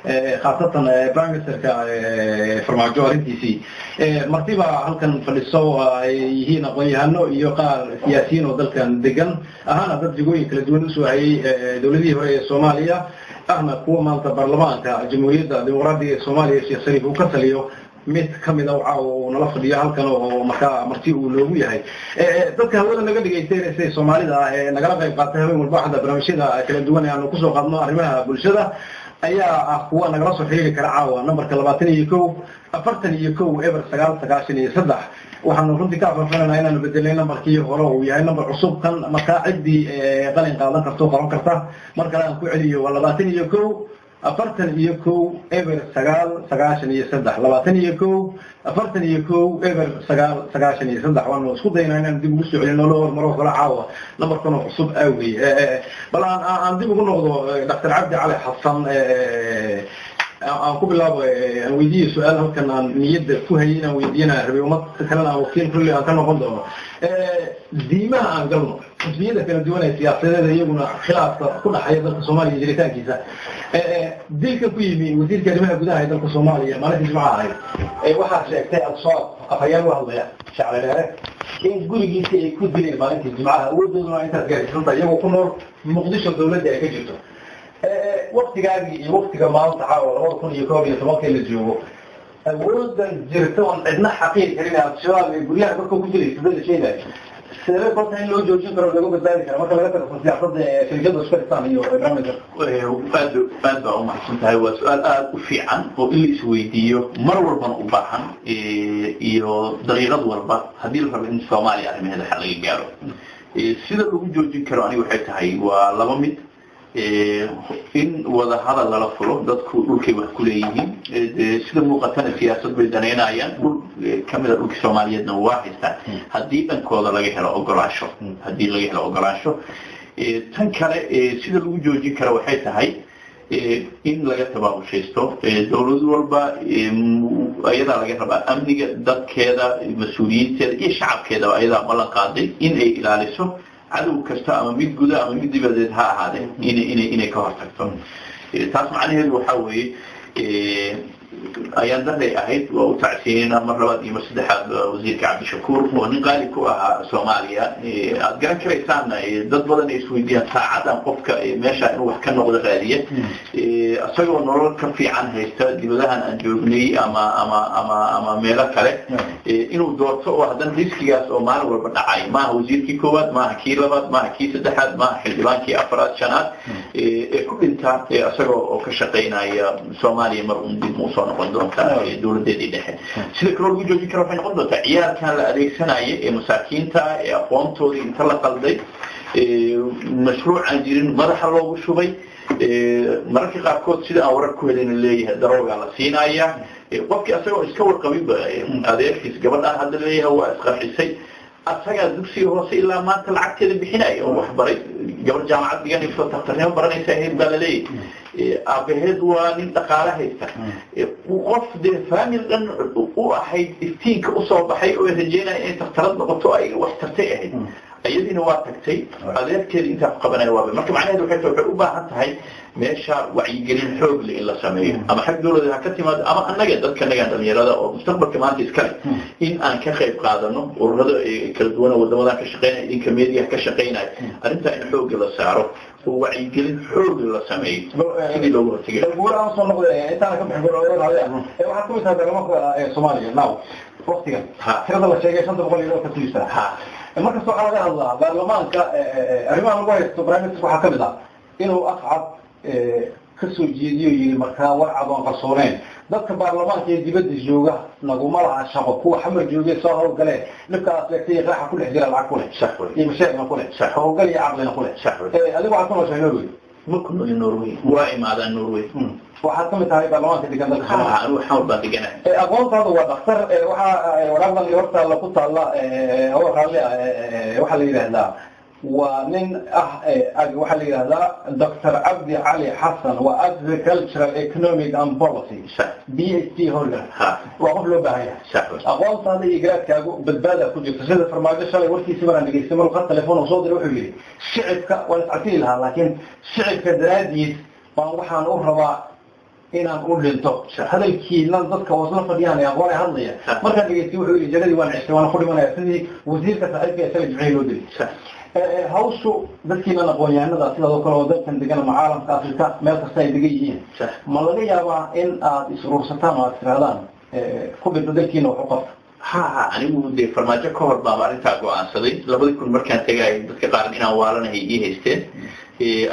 Khaasatan prime ministerka Farmaajo arrintiisii. Martiba halkan fadhiso ay yihiin aqoon-yahano iyo qaar siyaasiyiin oo dalkan degan ahaana dad jigooyin kala duwan usoo hayay dowladihii hore ee Soomaaliya, ahna kuwa maanta baarlamaanka Jamhuuriyadda Dimuqraadiga ee Soomaaliya Sheekh Shariif uu ka taliyo. Mid kamid a caawa uu nala fadhiyo halkan oo markaa marti uu loogu yahay. Dadka hawada naga dhegaysanaysa Soomaalida ah ee nagala qayb qaatay habeen walba hadda barnaamijyada kala duwan ee aanu kusoo qaadno arrimaha bulshada ayaa ah kuwa nagala soo xiriiri kara caawa nambarka 21 41 09 93. Waxaanu runtii ka afafananaa inaanu bedelnay nambarkii hore, uu yahay nambar cusub kan. Markaa ciddii qalin qaadan karta o qaban karta, mar kale aan ku celiyo, waa 21 41 09 93, 21 41 09 93. Waanu isku daynaa inaan dib ugu soo celino loo hormaro kale caawa nambarkan oo cusub awgey. Bal aan dib ugu noqdo Dr. Cabdi Cali Xasan. Aan ku bilaabo, aan weydiiyo su-aal halkan aan niyadda ku hayay inaan weydiiyana rabay, ummad kalena aan wakiil kulli aan ka noqon doono. Diimaha aan galno, xisbiyada kala duwan ee siyaasadeeda iyaguna khilaafka ku dhaxaya dalka Soomaaliya jiritaankiisa. Dilka ku yimi wasiirka arrimaha gudaha ee dalka Soomaaliya maalintii Jimcaha ahayd, waxaa sheegtay Al-Shabaab afhayeen u hadlaya Shacli Dheere in gurigiisii ay ku dileen maalintii Jimcaha, awooddooduna intaas gaarsiisanta iyagoo ku nool Muqdisho dawladda ay ka jirto. Waktigaagii iyo waktiga maanta caawa 2011-ka la joogo, awoodan jirta oon cidna xaqiiri karin Al-Shabaab ee guryaha dadka ku dilaysa dad la sheegayo, sidee kolta in loo joojin karo, lagu badbaadi kara, marka laga tago siyaasadda shirkadda isku haystaan iyo prime minister? Aad aad baa umahadsan tahay. Waa su-aal aada u fiican oo in la isweydiiyo mar walbana u baahan iyo daqiiqad walba haddii la rabo in Soomaaliya arrimaheeda xal laga gaaro. Sida lagu joojin karo aniga waxay tahay waa laba mid: in wada hadal lala furo dadku dhulkay wax ku leeyihiin. Sida muuqatana siyaasad bay danaynayaan, dhul kamida dhulkii Soomaaliyeedna waa haystaan, haddii dhankooda laga helo ogolaansho, haddii laga helo ogolaansho. Tan kale sida lagu joojin karo waxay tahay in laga tabaabushaysto. Dowlad walba ayadaa laga rabaa amniga dadkeeda, mas-uuliyiinteeda iyo shacabkeedaba. Ayadaa ballan qaaday in ay ilaaliso cadow kasta, ama mid guda ama mid dibadeed ha ahaadee, inay ka hortagto. Taas macnaheedu waxaa weeye, ayaan daray ahayd, waa u tacsiyeynaa mar labaad iyo mar saddexaad wasiirka Cabdishakuur oo nin qaali ku ahaa Soomaaliya. Aad garan karaysaanna dad badan ay isweydiiyaan saacadan qofka meesha inuu wax ka noqdo raadiya, isagoo nolol ka fiican haysta dibadahan aan joognay ama meelo kale inuu doorto, oo haddana riskigaas oo maalin walba dhacay. Maaha wasiirkii koowaad, maaha kii labaad, maaha kii saddexaad, maaha xildhibaankii afraad, shanaad ee ku dhinta isagoo oo ka shaqaynaya Soomaaliya. Mar un dib usoo noqon doontaa dowladeedii dhexe. Sida kaloo lagu joojin kara waxay noqon doontaa ciyaalkan la adeegsanaya ee masaakiinta ee aqoontoodii inta la qalday, mashruuc aan jirin madaxa loogu shubay, mararka qaarkood sida aan warar ku helin leeyahay daroogaa la siinaya qofkii asagoo iska warqabinba. Adeerkiis gabadhaan hadda leeyahay waa isqarxisay, asagaa dugsiga hoose ilaa maanta lacagteeda bixinaya oo wax baray. Gabar jaamacad dhiganayso, taktarnimo baranaysa ahayd baa laleeyahay. Aabaheed waa nin dhaqaale haysta, qof dee family dhan u ahayd iftiinka usoo baxay oo rajeynaya inay taktarad noqoto, ay wax tartay ahayd. Iyadiina waa tagtay, adeerkeeda intaa ku qabanaya waaba. Marka macnaheedu waxay tahay, waxay u baahan tahay meesha wacyigelin xoog leh in la sameeyo, ama xag dawladda ha ka timaado ama annaga dadka nagaan dhalinyarada oo mustaqbalka maanta iskale in aan ka qayb qaadano, ururada kala duwan oo wadamadan ka shaqeynaya, idinka media ka shaqeynaya, arrintaa in xoogga la saaro oo wacyigelin xoog la sameeyo sidii loogu hortegi. Guur aan soo noqday intaana ka bixin, waxaad kamid tahay baarlamaanka Soomaaliya now waqtigan tirada la sheegay 500 iyo ka tulisa. Markasta waxaa laga hadlaa baarlamaanka arrimaha lagu haysto prime minister waxaa kamid ah inuu afcad ka soo jeediyo, yiri markaa war cad oon qarsooneyn: dadka baarlamaanka ee dibadda jooga naguma laha shaqo, kuwa Xamar joogay soo howlgalee dhibkaas leegtay qaaxa ku dhex jira lacag ku leh iyo masheekna ku leh, howlgal iyo caqlina ku leh. Adigu waxaad ku nooshahay Norway? Ma ku nooli Norway, waa imaadaan Norway. Waxaad kamid tahay baarlamaanka degan dalka Soomaaliya. Anigu Xamar baan deganahay. Aqoontaadu waa dhakhtar. Waxaa waraaqdan hortaalla ku taalla oo raalli ah, waxaa la yidhaahdaa waa nin ah, waxaa la yidhahdaa Dr. Cabdi Cali Xasan, waa agricultural economic and policy PhD holder. Waa qof loo baahan yahay. Aqoontaada iyo garaadkaagu badbaada ku jirta. Sida Farmaajo shalay warkiisi maraan dhegeystay, maruu khad telefoon uu soo diray, wuxuu yidhi shicibka waan iscasili lahaa, laakiin shicibka daraaddiis baan waxaan u rabaa. Inaan u dhinto hadalkii lan dadka oo isla fadhiyaan ee aqoon hadlaya markaan dhegeystay, wuxuu yidhi jagadii waan ceshay, waana ku dhimanaya sidii wasiirka saaxiibka ee shalay Jimcihii loo dilay. Hawshu dadkiinan aqoon-yahanada sidaas oo kale oo dalkan degan ama caalamka Afrika meel kasta ay degan yihiin, ma laga yaabaa in aad is-urursataan oo aad tirahdaan ku dhinto dalkiina wax u qabta? Ha, anigu dee Farmaajo ka hor baaba arrintaa go-aansaday. 2000 markaan tegaayo, dadka qaar inaan waalanahay ii haysteen.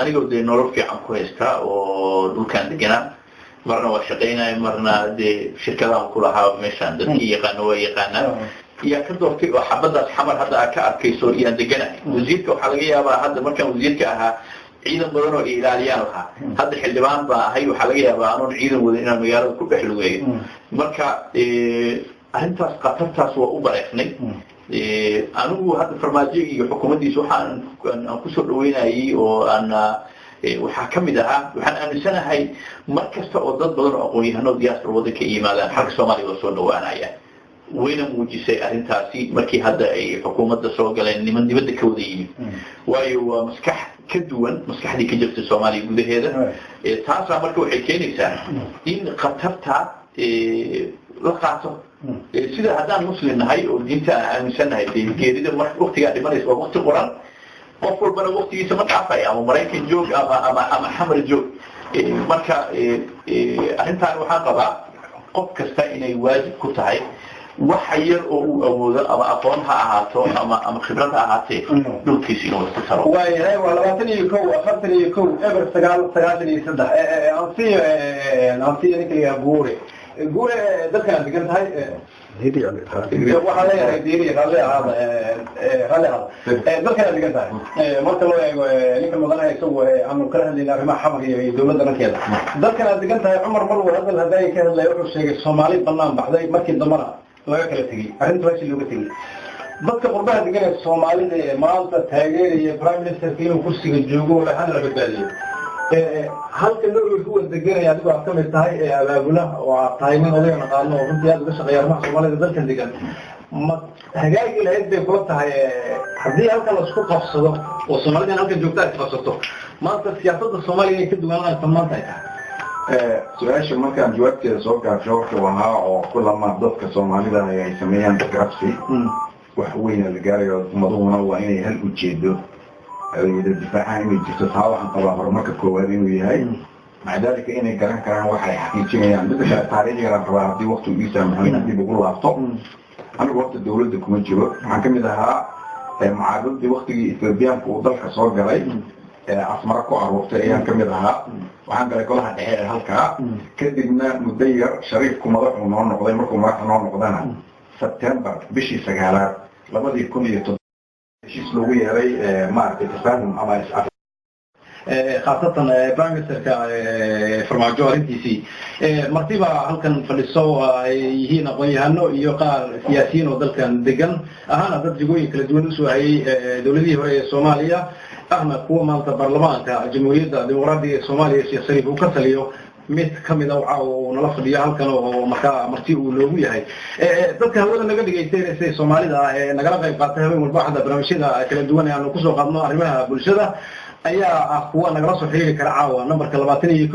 Anigoo dee nolol fiican ku haystaa oo dhulkaan deganaa, marna waa shaqaynaya, marna dee shirkadahan ku lahaa meeshaan, dadkii yaqaano waa yaqaanaa, yaa ka doortay oo xabadaas Xamar hadda aad ka arkayso iyaan deganahay. Wasiirka waxaa laga yaabaa hadda markaan wasiirka ahaa ciidan badan oo ilaaliyaan lahaa. Hadda xildhibaan baa ahay, waxaa laga yaabaa anoon ciidan wadan inaan magaalada ku dhex lugeeyo. Marka arrintaas khatartaas waa u bareexnay. Anigu hadda Farmaajo iyo xukuumaddiisa waxaan aan kusoo dhaweynayay oo aan waxaa ka mid ahaa, waxaan aaminsanahay mar kasta oo dad badan oo aqoon-yahano diaspora waddanka ay yimaadaan, xalka Soomaaliya waa soo dhawaanaya. Wayna muujisay arrintaasi markii hadda ay xukuumadda soo galeen niman dibadda ka wada yimid, waayo waa maskax ka duwan maskaxdii ka jirta Soomaaliya gudaheeda. Taasaa marka waxay keenaysaa in khatarta la qaato. Sida haddaan Muslim nahay oo diinta aan aaminsannahay, dee geerida mar waktigaa dhimanaysa waa wakti qoran, qof walbana waktigiisa ma dhaafaya, ama Maraykan joog ama Xamar joog. Marka arrintaan waxaan qabaa qof kasta inay waajib ku tahay waxa yar oo uu awoodo, ama aqoon ha ahaato ama khibrad ha ahaatee, dhulkiisa inuu wax ku taro. Waayahay, waa 21 41 09 93. Ansiyo ninka la Guure. Guure, dadkan aad degan tahay waxaa leeyahay Diiri, raalli ahaada, raalli ahaada. Dalkan aad degan tahay, marka loo eego ninka mudanaha isagu aanu kala hadlayna arrimaha Xamar iyo dowladda dhankeeda, dalkan aad degan tahay, Cumar mar uu hadal hadaayi ka hadlaya wuxuu sheegay Soomaali banaan baxday, markii dambana laga kala tegey, arrinta meeshii looga tegey. Dadka qurbaha degan ee Soomaalida ee maanta taageeraya prime ministerka inuu kursiga joogo hana la badbaadiyo, halka Norway kuwa deganaya adigoo aad kamid tahay ee abaabula oo aad tahay nin odayga naqaano oo runtii aad uga shaqeeya arrimaha Soomaalida dalkan degan, ma hagaagi lahayd bay kula tahay haddii halkan laisku qabsado oo Soomaalida halkan joogta ay qabsato maanta siyaasadda Soomaaliya inay ka duwanaan maanta ay tahay? Su-aasha markaan jawaabteeda soo gaabsho, horta wahaa oo kulama dadka Soomaalida ay sameeyaan isqabsi wax weyna la gaarayo. Ummaduhuna waa inay hal ujeedo ay wada difaacaan inay jirto. Taa waxaan qabaa horumarka koowaad inuu yahay, maca dalika inay garan karaan waxa ay xaqiijinayaan. Midda kale, taariikh yaraan rabaa haddii waqti uu ii saamaxo inaan dib ugu laabto. Anigu horta dawladda kuma jiro. Waxaan kamid ahaa mucaaradadii waktigii Ethoobiyaanku uu dalka soo galay Casmaro ku aruurtay ayaan kamid ahaa. Waxaan galay golaha dhexe ee halkaa. Kadibna muddo yar Shariifku madaxuu noo noqday. Markuu madaxa noo noqdana, September bishii sagaalaad 2007 heshiis loogu yeeray maaragtay tafaahum ama is Khaasatan prime ministerka Farmaajo arrintiisii, martiba halkan fadhiso ay yihiin aqoon-yahano iyo qaar siyaasiyiin oo dalkan degan ahaana dad jigooyin kala duwan usoo hayay dowladihii hore ee Soomaaliya, ahna kuwa maanta baarlamaanka Jamhuuriyadda Dimuqraadiga ee Soomaaliya Sheekh Shariif uu ka taliyo mid kamid a waxa uu nala fadhiyo halkan oo markaa marti uu loogu yahay. Dadka hawada naga dhegaysanaysa Soomaalida ah ee nagala qayb qaatay habeen walba waxda barnaamijyada kala duwan ee aanu kusoo qaadno arrimaha bulshada ayaa ah kuwa nagala soo xiriiri kara caawa nambarka 21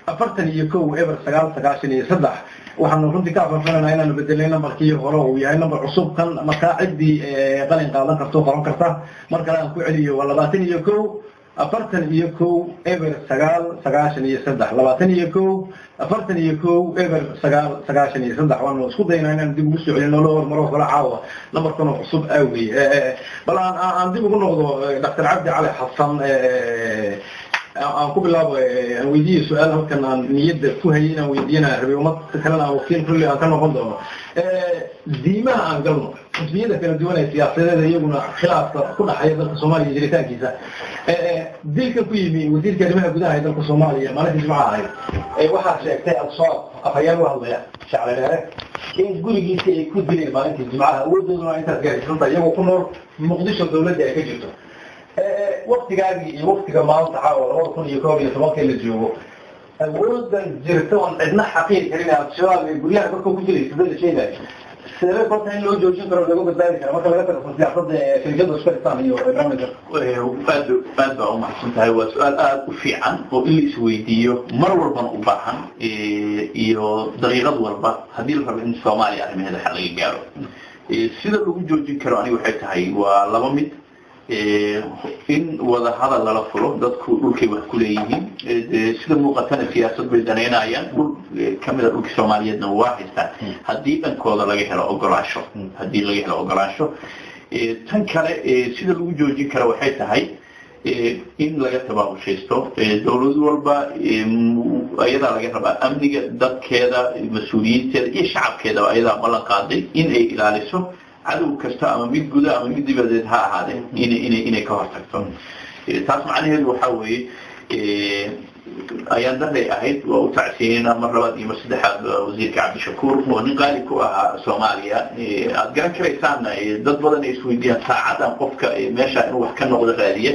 41 09 93. Waxaanu runtii ka afaafinaynaa inaanu bedelnay nambarkii hore, uu yahay nambar cusub kan. Markaa ciddii qalin qaadan karto qoran karta, mar kale aan ku celiyo, waa 21 41 09 93, 21 41 09 93. Waanu isku daynaa inaan dib ugu soo celino loo hormaro kale caawa nambarkan oo cusub awgey. Bal aan dib ugu noqdo Dr. Cabdi Cali Xasan. Aan ku bilaabo, aan weydiiyo su-aal halkan aan niyadda ku hayay inaan weydiiyana rabay, ummad kalena aan wakiil kulli aan ka noqon doono. Diimaha aan galno, xisbiyada kala duwan ee siyaasadeeda iyaguna khilaafka ku dhaxaya dalka Soomaaliya jiritaankiisa, dilka ku yimi wasiirka arrimaha gudaha ee dalka Soomaaliya maalintii Jimcaha ahayd, waxaa sheegtay Al-Shabaab afhayeen u hadlaya Shacli Dheere in gurigiisii ay ku dileen maalintii Jimcaha, awooddooduna intaas gaarsiisanta iyagoo ku nool Muqdisho dowladda ay ka jirto. Waktigaagii iyo waktiga maanta caawa 2011-ka la joogo, awoodan jirta oon cidna xaqiiri karin Al-Shabaab ee guryaha dadka ku jiraysa dad la sheegayo. Sidee kolta in loo joojin karo lagu badbaadi karo marka laga tago siyaasadda shirkadda isku haystaan iyo barnaamijka? Aad aad baa umahadsan tahay. Waa su-aal aada u fiican oo in la isweydiiyo mar walbana u baahan iyo daqiiqad walba haddii la rabo in Soomaaliya arrimaheeda xal laga gaaro. Sida lagu joojin karo aniga waxay tahay waa laba mid: in wada hadal lala furo dadku dhulkay wax ku leeyihiin. Sida muuqatana siyaasad bay danaynayaan, dhul kamida dhulkii Soomaaliyeedna waa haystaan, haddii dhankooda laga helo ogolaansho, haddii laga helo ogolaansho. Tan kale sida lagu joojin karo waxay tahay in laga tabaabushaysto. Dowlad walba ayadaa laga rabaa amniga dadkeeda, mas-uuliyiinteeda iyo shacabkeedaba ayadaa ballan qaaday in ay ilaaliso cadow kasta, ama mid guda ama mid dibadeed ha ahaadee, inay ka hortagto. Taas macnaheedu waxaa weeye, ayaan daray ahayd, waa u tacsiinayna mar labaad iyo mar saddexaad wasiirka Cabdishakuur oo nin qaali ku ahaa Soomaaliya. Aad garan karaysaanna dad badan ay isweydiiyaan saacadan qofka meesha inuu wax ka noqdo raadiya,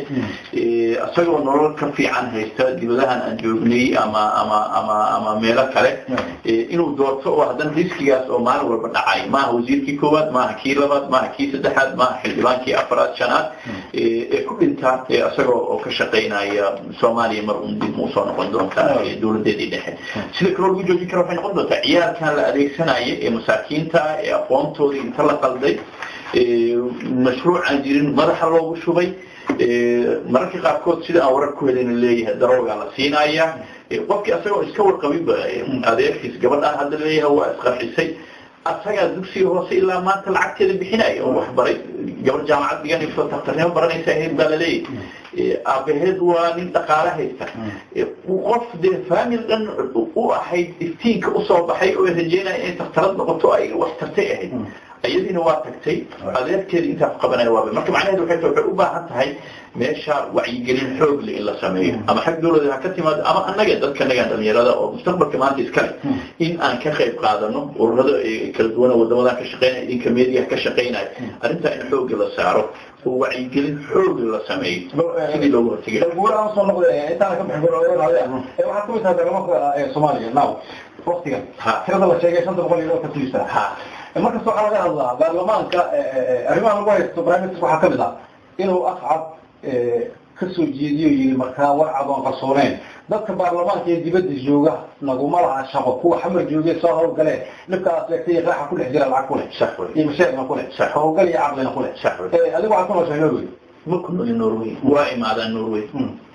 isagoo nolol ka fiican haysta dibadahan aan joognay ama meelo kale inuu doorto, oo haddana riskigaas oo maalin walba dhacay. Maaha wasiirkii koowaad, maaha kii labaad, maaha kii saddexaad, maaha xildhibaankii afraad, shanaad ee ku dhinta isagoo oo ka shaqaynaya Soomaaliya. Mar un dib usoo noqon doontaa dowladeedii dhexe. Sida kaloo lagu joojin kara waxay noqon doontaa ciyaalkan la adeegsanaya ee masaakiinta ee aqoontoodii inta la qalday, mashruuc aan jirin madaxa loogu shubay, mararka qaarkood sida aan warar ku helin leeyahay daroogaa la siinaya qofkii asagoo iska warqabinba. Adeerkiis gabadhaan hadda leeyahay waa isqarxisay, asagaa dugsiga hoose ilaa maanta lacagteeda bixinaya oo waxbaray. Gabar jaamacad dhiganayso, taktarnimo baranaysa ahayd baa laleeyahay. Aabaheed waa nin dhaqaale haysta, qof dee family dhan u ahayd iftiinka usoo baxay oo rajeynaya inay taktarad noqoto, ay wax tartay ahayd. Iyadiina waa tagtay, adeerkeeda intaa ku qabanaya waaba. Marka macnaheedu waxay tahay waxay u baahan tahay meesha wacyigelin xoog leh in la sameeyo, ama xag dowladda ha ka timaado ama annaga dadka nagan dhalinyarada oo mustaqbalka maanta iskale in aan ka qayb qaadano, ururada kala duwan wadamadan ka shaqeynaya, idinka media ka shaqeynaya, arrintaa in xoogga la saaro oo wacyigelin xoog la sameeyo sidii loogu hortegi. Guur aan soo noqday intaan ka bixin, waxaad kamid tahay baarlamaanka Soomaaliya now waqtigan tirada la sheegay 500 iyo ka jirta. Markasta waxaa laga hadlaa baarlamaanka arrimaha lagu haysto prime minister waxaa kamid ah inuu afcad ka soo jeediyo, yiri markaa war cad oon qarsooneyn: dadka baarlamaanka ee dibadda jooga naguma laha shaqo, kuwa Xamar joogay soo howlgalee dhibkaas sheegtay iyo qaaxa ku dhex jira lacag ku leh iyo mashaakilna ku leh, howlgal iyo caqlina ku leh. Adigu waxaad ku nooshahay Norway? Ma ku nooli Norway, waa imaadaan Norway.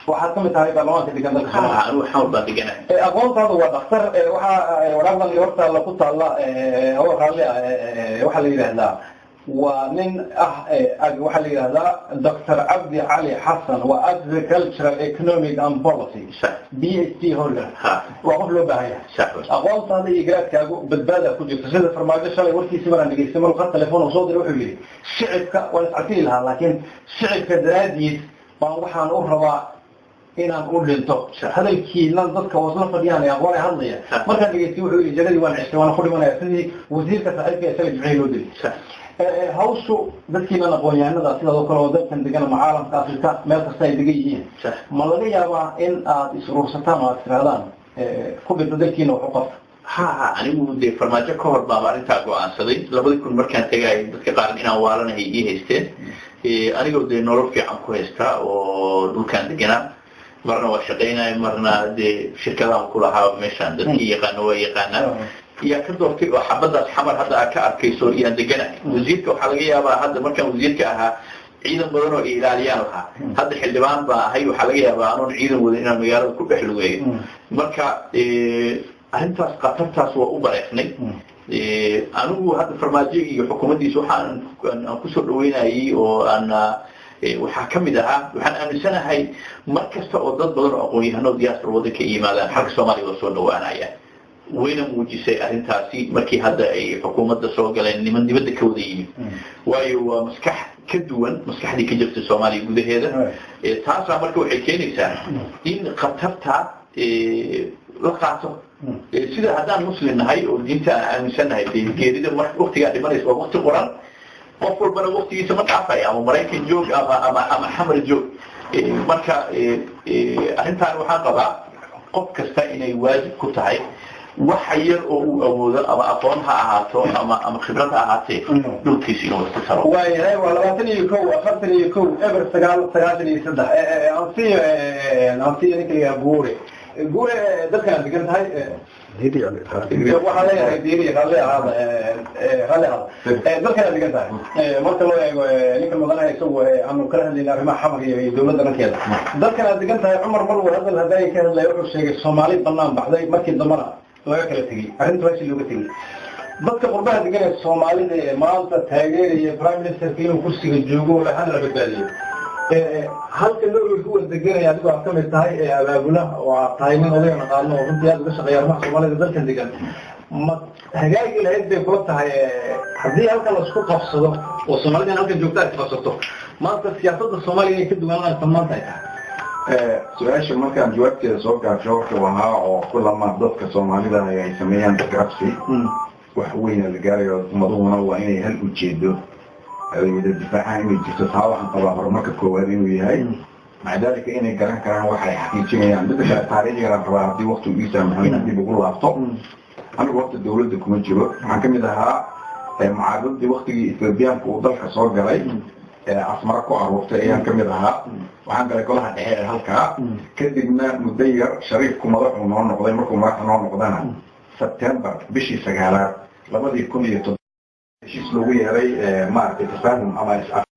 Waxaad kamid tahay baarlamaanka degan dalka Soomaaliya. Anigu Xamar baan deganahay. Aqoontaadu waa dhakhtar. Waxaa waraaqdan hortaalla ku taalla oo raalli ah, waxaa la yidhaahdaa waa nin ah, waxaa la yidhahdaa Dr. Cabdi Cali Xasan, waa agricultural economic and policy PhD holder. Waa qof loo baahan yahay. Aqoontaada iyo garaadkaagu badbaada ku jirto. Sida Farmaajo shalay warkiisi maraan dhegeystay, maruu khad telefoon uu soo diray, wuxuu yidhi shicibka waan iscasili lahaa, laakiin shicibka daraaddiis baan waxaan u rabaa inaan u dhinto. Hadalkiina dadka oo isla fadhiyaan ee aqoon hadlaya markaan dhegeystay, wuxuu yidhi jagadii waan ceshtay, waana ku dhimanaya, sidii wasiirka saaxiibka isaga jimcihii loo dilay. Hawshu dadkiinan aqoon-yahanada sidaas oo kale oo dalkan degan ama caalamka Afrika meel kasta ay degan yihiin, ma laga yaabaa in aad is-urursataan oo aad tirahdaan ku dhinto dalkiina wax u qabta? Ha, anigu dee Farmaajo ka hor baaba arrintaa go-aansaday. 2000 markaan tegaayo dadka qaar inaan waalanahay ii haysteen, anigoo dee nolol fiican ku haystaa oo dhulkaan deganaa, marna waa shaqaynaya, marna dee shirkadahan ku lahaa meeshaan, dadkii yaqaano waa yaqaanaa, yaa ka doortay oo xabadaas Xamar hadda aad ka arkayso iyaan deganahay. Wasiirka waxaa laga yaabaa hadda markaan wasiirka ahaa ciidan badan oo ilaaliyaan lahaa, hadda xildhibaan baa ahay, waxaa laga yaabaa anoon ciidan wadan inaan magaalada ku dhex lugeeyo. Marka arrintaas khatartaas waa u bareexnay. Anigu hadda Farmaajo iyo xukuumaddiisa waxaan aan kusoo dhaweynayay oo aan waxaa ka mid ahaa, waxaan aaminsanahay mar kasta oo dad badan oo aqoon-yahano diaspora waddanka ay yimaadaan, xalka Soomaaliya waa soo dhawaanaya. Wayna muujisay arrintaasi markii hadda ay xukuumadda soo galeen niman dibadda ka wada yimid, waayo waa maskax ka duwan maskaxdii ka jirtay Soomaaliya gudaheeda. Taasaa marka waxay keenaysaa in khatarta la qaato. Sida haddaan Muslim nahay oo diinta aan aaminsannahay, dee geerida mar waktigaa dhimanaysa waa wakti qoran, qof walbana waktigiisa ma dhaafaya, ama Maraykan joog ama Xamar joog. Marka arrintaan waxaan qabaa qof kasta inay waajib ku tahay Waxa yar oo uu awoodo, ama aqoon ha ahaato ama khibrad ha ahaatee, dhulkiisa inuu wax ku taro. Waayahay, waa 21 41 09 93. Ansiyo ninka la yidhaha Guure. Guure, dadkan degan tahay, waxaan leeyahay diiri, raalli ahaada, raalli ahaada. Dalkan aad degan tahay, marka loo eego ninka mudanaha isagu aanu kala hadlayna arrimaha Xamar iyo dowladda dhankeeda, dalkan aad degan tahay, Cumar mar uu hadal hadaayi ka hadlaya wuxuu sheegay Soomaali banaan baxday, markii dambana laga kala tegey, arrinta meeshii looga tegey. Dadka qurbaha degan ee Soomaalida ee maanta taageeraya prime ministerka inuu kursiga joogo, waxaana la badbaadiyo halka loo ku wada deganaya, adigoo aad kamid tahay ee abaabulaha oo aad tahay nin odaga naqaano oo runtii aad uga shaqeeya arrimaha Soomaalida dalkan degan, ma hagaagi lahayd bay kula tahay haddii halkan laisku qabsado oo Soomaalida halkan joogta ay qabsato maanta, siyaasadda Soomaaliya inay ka duwanaan maanta ay tahay? Su-aasha markaan jawaabteeda soo gaabsho, horta ahaa oo kulama dadka Soomaalida ay sameeyaan isgarabsi, wax weyna la gaarayo. Ummaduhuna waa inay hal ujeedo ay wada difaacaan inay jirto. Taa waxaan qabaa horumarka koowaad inuu yahay, maca dalika inay garan karaan waxa ay xaqiijinayaan. Midda kale, taariikh yaraan rabaa haddii waqti uu ii saamaxo inaan dib ugu laabto. Anigu horta dawladda kuma jiro. Waxaan kamid ahaa mucaaradadii waktigii Ethoobiyaanku uu dalka soo galay Casmaro ku aruurtay ayaan kamid ahaa. Waxaan galay golaha dhexe ee halkaa. Kadibna muddo yar Shariifku madaxuu noo noqday. Markuu madaxa noo noqdana, September bishii sagaalaad 2007, heshiis loogu yeeray maaragtay tafaahum ama is